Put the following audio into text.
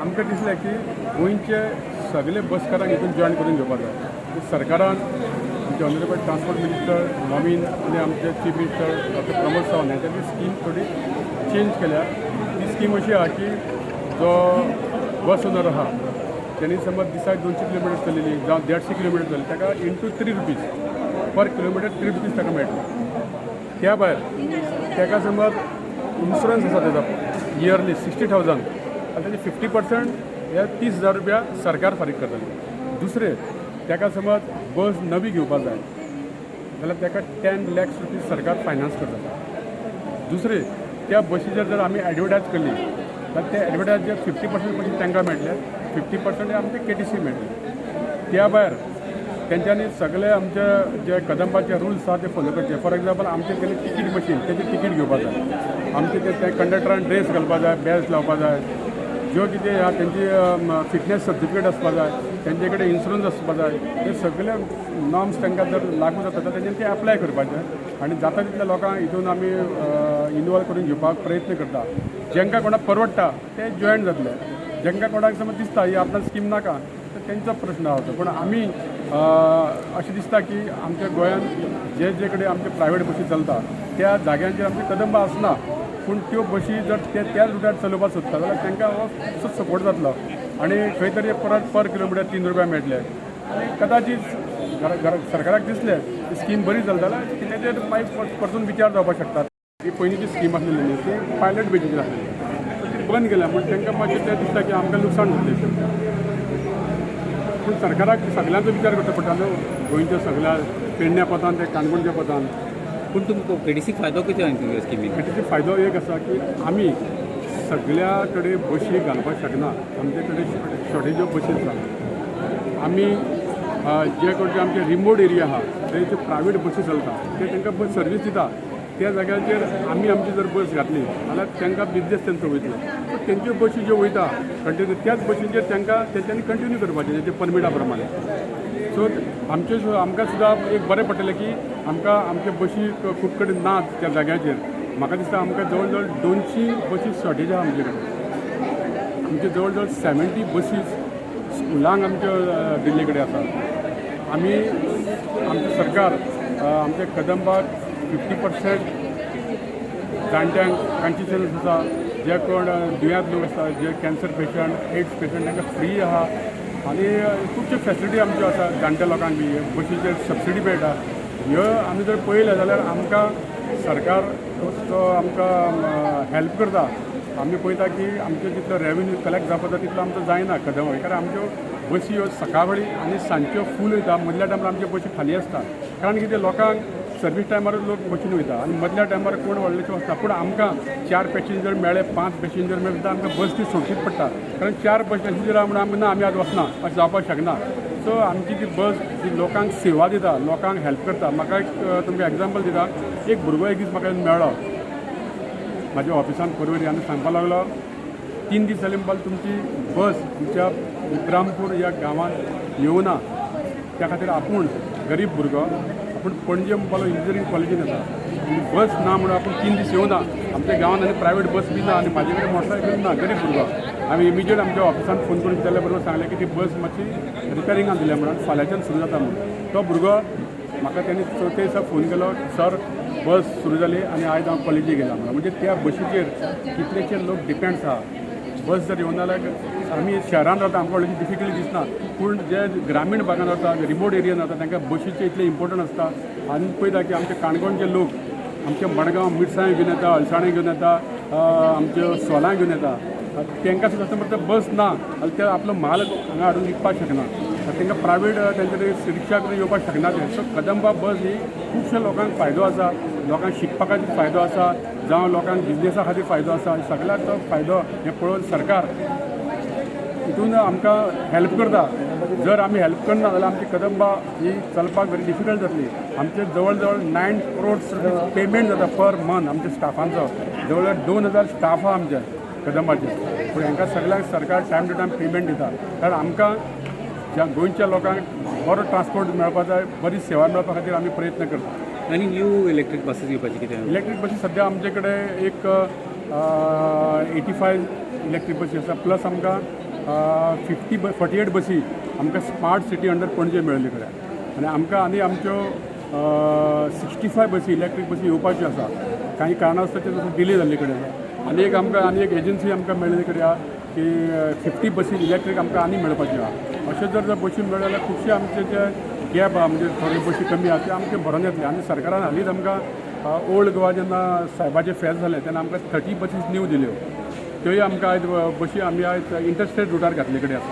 आमकां दिसलें की गोंयचे सगळे बसकारांक हितून जॉयन करून घेवपाक जाय. सरकारान आमचे ऑनरेबल ट्रान्सपोर्ट मिनिस्टर नॉमीन आनी आमचे chief minister doctor Pramod Sawant हांच्यांनी स्कीम थोडी चेंज केल्या. ती स्कीम अशी आहा की जो बस ओनर आहा तेणी समज दिसाक 200 किलोमिटर चलयली जावं 150 किलोमिटर चलली, ताका into ₹3 per kilometre, ₹3 ताका मेळटले. त्या भायर ताका समज इन्शुरन्स आसा तेजो इयरली 60,000 आनी तेजे 50% हे 30,000 रुपया सरकार फारीक करतले. दुसरें, ताका समज बस नवी घेवपाक जाय जाल्यार ताका 10 लॅक्स रुपीज सरकार फायनान्स करता. दुसरें, त्या बशीचेर जर आमी एडवर्टायज केली जाल्यार ते एडवर्टायज 50% पयशे तांकां मेळटले, 50% आमचे केटीसी मेळटले. त्या भायर तेंच्यांनी सगळे आमचे जे कदंबाचे रुल्स आहा ते फॉलो करचे. फॉर एग्जाम्पल, आमचे तेणी तिकीट मशीन, तेजें तिकीट घेवपा जाय, आमचे ते कंडक्टरान ड्रेस घालपा जाय, बॅज लावपा जाय, ज्यो कितें आहा तेंची फिटनेस सर्टिफिकेट आसपा जाय, तेंचे कडेन इन्शुरन्स आसपा जाय. हे सगळे नॉर्म्स तांकां जर लागू जाता जाल्यार तेंच्यांनी ते एप्लाय करपाचे आनी जाता तितल्या लोकांक हितून आमी इनवॉल्व करून घेवपाक प्रयत्न करता. जेंकां कोणाक परवडटा ते जॉयन जातले. जेंकां कोणाक समज दिसता ही आपणाक स्कीम नाका, तर तेंचो प्रश्न आहा तो. पूण आमी अशें दिसता की आमच्या गोंयांत जे जे कडेन आमचे प्रायवेट बसी चलता त्या जाग्यांचेर आमची कदंबा आसना, पूण त्यो बशी जर ते त्याच रुटार चलोवपाक सोदता जाल्यार तांकां हो खूबसो सपोर्ट जातलो आनी खंय तरी परत पर किलोमिटर 3 रुपया मेळटले आनी कदाचीत घर घर सरकाराक दिसलें ही स्कीम बरी चलता जाल्यार तेजेर मागीर परतून विचार जावपाक शकता. ही पयलींची स्कीम आसलेली न्ही, ती पायलट बेजीचेर आसलेली, ती बंद केल्या म्हूण तांकां मातशें तें दिसता की आमकां लुकसाण जातलें. पूण सरकाराक सगल्यांचो विचार करचो पडटा न्हू, गोंयच्या सगळ्या पेडण्या पतान ते काणकोणच्या पतान. पूण तुमकां केटीसीक फायदो कितें तुमच्या स्किमीक? तेचो फायदो एक आसा की आमी सगळ्या कडेन बशी घालपाक शकना. आमचे कडेन शॉर्टेज ऑफ बशी आसा. आमी जे खंयचे आमचे रिमोट एरिया आहा थंय ज्यो प्रायवेट बसी चलता ते तांकां बस सर्वीस दिता. त्या जाग्याचेर आमी आमची जर बस घातली जाल्यार तांकां बिजनेस तेंचो वयतलो. सो तेंच्यो बशी ज्यो वयता कंटिन्यू, त्याच बशींचेर तांकां तेंच्यांनी कंटिन्यू करपाचें तेंच्या परमिटा प्रमाणे. सो आमचे आमकां सुद्दां एक बरें पडटलें की आमकां आमचे बशी खूब कडेन ना त्या जाग्याचेर. म्हाका दिसता आमकां जवळ जवळ 200 बशी शॉर्टेज आहा आमचे कडेन. आमचे जवळ जवळ 70 बसीस स्कुलांक आमच्यो दिल्ले कडेन आसा. आमी आमचें सरकार आमच्या कदंबाक 50% जाणट्यांक कन्सेशन्स आसा. जे कोण दुयेंत लोक आसा, जे कॅन्सर पेशंट, एड्स पेशंट, तांकां फ्री आहा आनी खुबश्यो फेसिलिटी आमच्यो आसा. जाणट्या लोकांक बी बशीचेर सबसिडी मेळटा. ह्यो आमी जर पळयलें जाल्यार आमकां सरकार तो आमकां हेल्प करता. आमी पळयता की आमचो जितलो रेवेन्यू कलेक्ट जावपाक जाय तितलो आमचो जायना कदंबा, कारण आमच्यो बसी ह्यो सकाळी आनी सांजच्यो फूल वयता. मदल्या टायमार आमच्यो बसी खाली आसता, कारण कितें, लोकांक सर्वीस टायमारूच लोक बशीन वयता आनी मदल्या टायमार कोण व्हडलेशे वचना. पूण आमकां चार पॅसेंजर मेळ्ळे, पांच पॅसेंजर मेळ्ळे सुद्दां आमकां बस ती सोडचीच पडटा, कारण चार पॅसेंजर आहा म्हणून आमी ना, आमी आज वचना अशें जावपाक शकना. सो आमची ती बस जी लोकांक सेवा दिता, लोकांक हेल्प करता. म्हाका एक तुमकां एग्जाम्पल दिता. एक भुरगो एक दीस म्हाका येवन मेळ्ळो म्हाज्या ऑफिसान परवरी आनी सांगपाक लागलो, 3 दीस जाले म्हणपाक तुमची बस आमच्या विक्रमपूर ह्या गांवांत येवना. त्या खातीर आपूण गरीब भुरगो, आपूण पणजे म्हणपाक इंजिनियरींग कॉलेजीन येता आनी बस ना म्हणून आपूण 3 दीस येवना आमच्या गांवांत आनी प्रायवेट बस बी ना आनी म्हाजे कडेन मोटरसायकल ना, गरीब भुरगो. आमी इमिजिएट आमच्या ऑफिसान फोन करून विचारल्या बरोबर सांगलें की ती बस मातशी रिपेरिंगाक दिल्या म्हणून, फाल्यांच्यान सुरू जाता म्हणून. तो भुरगो म्हाका तेणी चवथे दिसा फोन केलो, सर, बस सुरू जाली आनी आयज हांव कॉलेजीक गेला म्हणून. म्हणजे त्या बशीचेर कितलेशे लोक डिपेंड्स आहा. बस जर येवना जाल्यार आमी शहरान रावता, आमकां व्हडली डिफिकल्टी दिसना, पूण जे ग्रामीण भागान रावता, रिमोट एरियान रावता, तांकां बशीचें इतलें इम्पोर्टंट आसता. आनी पळयता की आमचे काणकोणचे लोक आमचे मडगांव मिरसांग घेवन येता, अळसाणे घेवन येता, आमच्यो सोलां घेवन येता. तांकां सुद्दां समज जर बस ना जाल्यार ते आपलो म्हाल हांगा हाडून विकपाक शकना. तांकां प्रायवेट तेंचे रिक्षा करून येवपाक शकना ते. सो कदंबा बस ही खुबश्या लोकांक फायदो आसा. लोकांक शिकपा खातीर फायदो आसा, जावं लोकांक बिजनेसा खातीर फायदो आसा. सगळ्याक तो फायदो हें पळोवन सरकार हितून आमकां हेल्प करता. जर आमी हेल्प करना जाल्यार आमची कदंबा ही चलपाक व्हेरी डिफिकल्ट जातली. आमचे जवळ जवळ 9 क्रोड्स रुपीज पेमेंट जाता पर मंथ आमच्या स्टाफांचो. जवळ जवळ 2000 स्टाफ आहा आमचे कदंबाचे, पूण हांकां सगळ्यांक सरकार टायम टू टायम पेमेंट दिता, कारण आमकां ज्या गोंयच्या लोकांक बरो ट्रान्सपोर्ट मेळपा जाय, बरी सेवा मेळपा खातीर आमी प्रयत्न करता. आनी न्यू इलेक्ट्रीक बसीस घेवपाची कितें? इलेक्ट्रीक बसी सद्या आमचे कडेन एक 85 इलेक्ट्रीक बसी आसा, प्लस आमकां फिफ्टी 48 बसी आमकां स्मार्ट सिटी अंडर पणजे मेळ्ळी कडेन. आनी आमकां आनी आमच्यो 65 बसी, इलेक्ट्रीक बसी येवपाच्यो आसा. काही कारणास्तव ते डिले जाल्ले कडेन आसा. आनी एक आमकां आनी एक एजन्सी आमकां मेळ्ळी कडेन आहा की 50 बसी इलेक्ट्रीक आमकां आनी मेळपाच्यो आहा. अशें जर जर बशी मेळ्ळ्यो जाल्यार खुबशे आमचे जे गॅप आहा, म्हणजे थोड्यो बशी कमी आहा, त्यो आमचे भरून येतले. आनी सरकारान हालींच आमकां ओल्ड गोवा जेन्ना सायबाचें फेस्त जालें तेन्ना आमकां 30 बसीस न्यू दिल्यो. त्योय आमकां आयज बशी आमी आयज इंटरस्टेट रुटार घातले कडेन आसा.